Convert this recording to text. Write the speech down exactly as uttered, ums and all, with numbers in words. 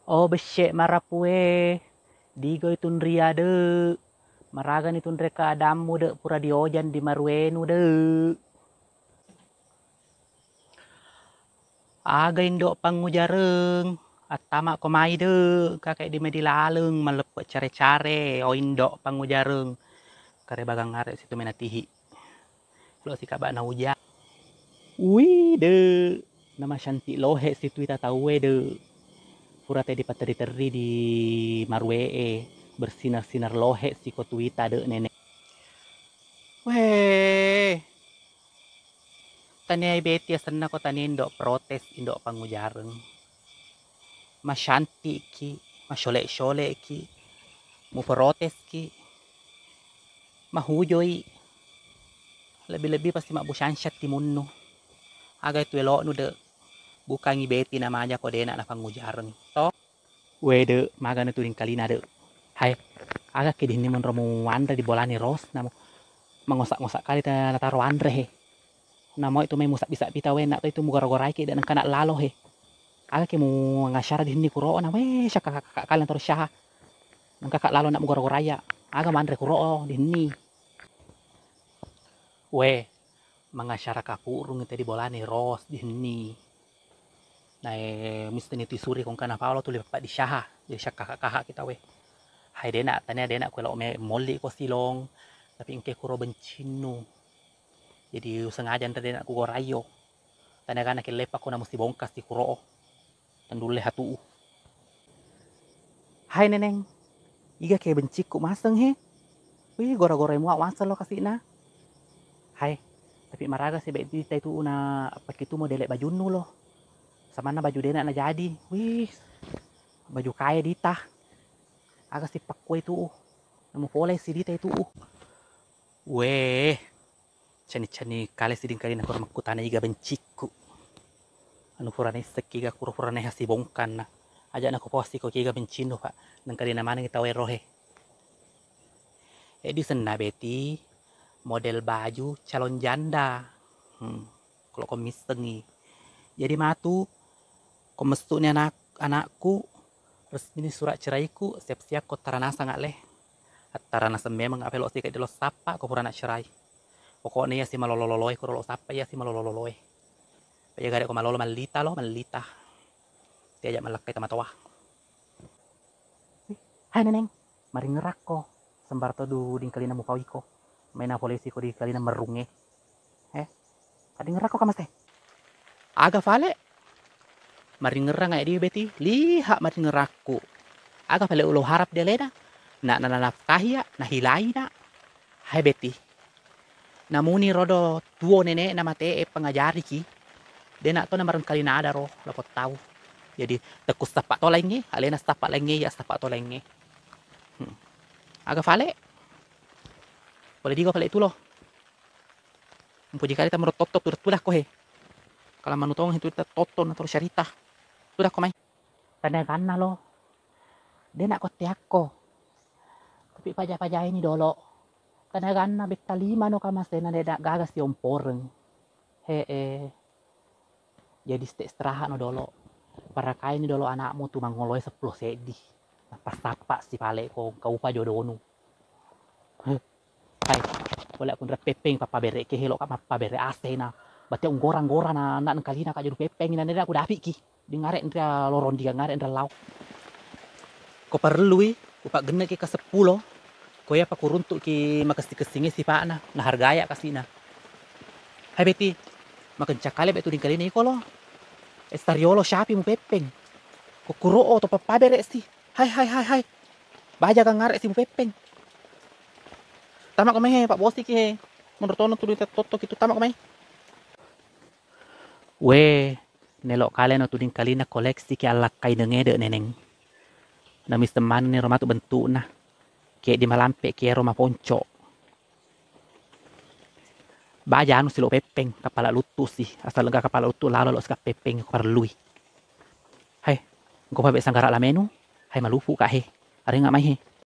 Oh, bessek marapu e, digoi tunria, Dek. Maragani tunre keadaanmu, Dek, pura diojang di maruenu, Dek. Aga Indo Pangujareng, attama'ko mai, Dek, engka keddi medi laleng malleppe' care-care, oh Indo Pangujareng. Karebagang are' situ mena tihi. Lo sikaba'na uja. Ui, Dek, namasyanti lohe' situita tauwe, Dek. Pura tedi pateri-teri di marue'e, bersinar-sinar lohe' siko tuita, Dek, Nenek. Weh. Taniai Beti asenna ko tania Indo Protes, Indo Pangujareng. Masyanti'ki, masyole'-syole'ki, muproteski, mahujoi, lebbi-lebbi pasti mabbusyangsyan timunnu. Aga tu elo'nu, Dek, bukangi Beti namaja ko de'na napangujareng. To? We, Dek, magana tu dingkalina, Dek. Hai, aga ke dihenni monro muanre di bolani Ros, namu mangosak-ngosak kali ta-, nataro anre he. Namoi tu mai musabbi-sabbi tau, enak to itu mugora-gorai ke, Dek, nengka nak lalo he. Aga ke mu ngasyara dihenni kuro na, we, syakka kakak kalian terus syaha. Nengka kak lalo nak mugora-gorai ya. Aga manre kuro dihenni. We, mangasyara kapurung tadi bolani Ros dihenni. Nae misteni tisuri kongkana palo tuli pappa disyaha. Jadi syakka kaha kita we. Hai de'na, tania de'na kue lo me molli ko silong. Tapi engke kuro bencinnu. Jadi usengaja nre de'na kugoraio. Tania gana kellepa ko namu sibongka si kuro. Tendulle hatu. Hai Neneng, iga ke bencikku maseng he. Wih, gora-gora mua waseng lo kasina. Hai, tapi maraga si Beti tai tu na pakitu modele bajunnu lo. Samanna baju de'na na jadi. Wih, baju kaya dita. Aga si pakkue tu. Namu pole si dita itu. Weh. Cani-cani kale siding kalina koro makkutana iga bencikku. Anu purana issekki ga kuro purana hasi bongkanna. Aja' nakuposi ko kiga bencinnu, Pak. Nengkalina maneng tau erohe. Eddi senna Beti model baju calon janda. Hmm, kalau ko missengi. Jadi matu ko messu ni anak, anakku, resmini surat ceraiku, siap-siap ko tara nasang ale. Attara naseng memang apelo sika dilo sappa ko purana cerai. Pokokna iya si malolo-loloe, kuro lo sappa iya si malolo-loloe. Pajagare ko malolo mallita lo, mallita. Tiaja mallakkai tamatoa. Hai Neneng, maringerakko. Sembar to du dingkalina mupawiko. Maina polisi ko dingkalina merunge. Eh, adingerakko kamase. Aga fale? Maringerang ae di Beti, liha maringerakku. Aga fale ulo harap di alena? Na, na, na nafkahi ya, na hilai na. Hai Beti. Namuni rodo tuo nene'na mate e pangajariki. De'na to namarengkali nada ro lapong tau. Jadi tekku sappa to laingnge, alena sappa laingnge, ya sappa to laingnge. Hmm. Aga fale? Pole diga fale tulo. Mpuji kali tamaro totto tuda-tudakko he. Kala manutong he tuda totto na toro syarita. Tudakko mai. Tania ganna lo. De'na ko teakko. Tapi paja-pajaini dolo. Tania ganna betta lima no kamasena de'na gaga siomporeng. He e. Jadi ste istirahat no dolo. Parakaini dolo anakmu tu mangoloe seppulo seddi. Nappa sappa si pale ko engka upa jodonu. Heh. Hai, pole aku nrek peppeng pappabere ke helo ka mappabere asena. Bate unggorang-gorang na anak nengkalina ka jodu peppeng na nera aku dapiki. Dingare nria lorong diga ngare nria lao. Ko parellui, upaggenne ki ka seppulo. Ko iya pakuruntuk ki makessing-kessinge sipa'na, na hargaya kasina. Hai Beti, makencang kale betu dingkalina iko lo. Estariolo syapi mupeppeng. Ko kuro o to pappabere si. Hai, hai, hai, hai. Baja ka ngare si mupeppeng. Tama ko mai he, Pak Bosi ki he. Menurut tono tu duita totto ki tu tama ko mai. We, nelo kale no tuding kalina koleksi ki allakkai dengede Neneng. Namiseng manenni ro matu bentukna. Ke di malampe ki ero maponco. Baja anu silo peppeng, kapala luttu si, asal engka kapala luttu lalo lo sika peppeng ko parellui. Hai, engko pabe sanggara lamenu, hai malupu ka he. Arenga mai he.